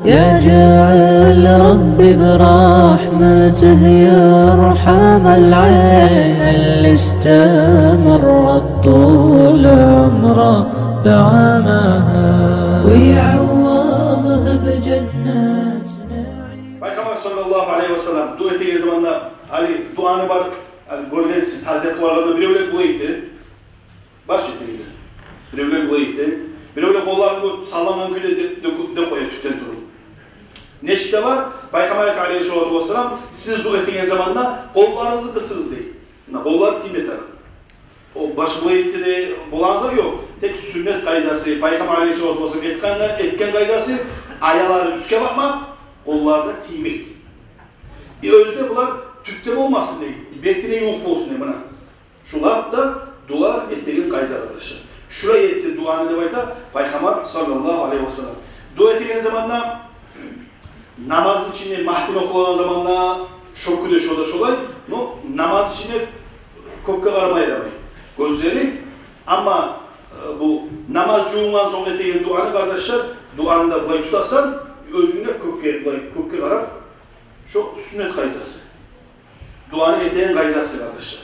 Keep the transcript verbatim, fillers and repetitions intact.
يجعل ربي برحمته يرحم العين اللي استمرت طول عمره بعماها، ويعوضه بجنات نعيم. Пайхаммар саллаллагьу алайгьи ва саллам дуа этеген заманда, гьали дуаны бар, гьали гёргенсиз, тазиятгъа баргъанда биревлер булай эте, баш этегенде. Биревлер булай эте. Биревлер къолларын гётерип, саллангъан кюйде де, де, де къоя тюпден туруп. Нечик де бар, Пайхаммар айта алайгьиссалату вассалам: «Сиз дуа этеген заманда къолларыгъызны къысыгъыз», — дей. Муна къоллар тийме тарыкъ. О баш булай этсе де болагъан зат ёкъ. Тек сюннет къайдасы, Пайхаммар алайгьиссалату вассалам этген, этген къайдасы, аялары уьстге бакъмакъ, къоллар да тиймек. И оьзю де булар тюпде болмасын дей, бетине ювукъ болсун дей, муна. Шулар да дуа этеген къайда, къардашлар. Шулай этсе дуаны деп айта Пайхаммар саллаллагьу алайгьи ва саллам. Дуа этеген заманда, намазны ичинде, магьтим охулагъан заманда, шо кюйде, шо да шолай, но намазны ичинде кёкге къарамай ярамай гёзлери. Амма, э, бу намаз жувунгъан сонг этеген дуаны, къардашлар, дуаны да булай тутасан, оьзюнг де кёкге, булай кёкге къарап, шо сюннет къайдасы. Дуаны этеген къайдасы, къардашлар.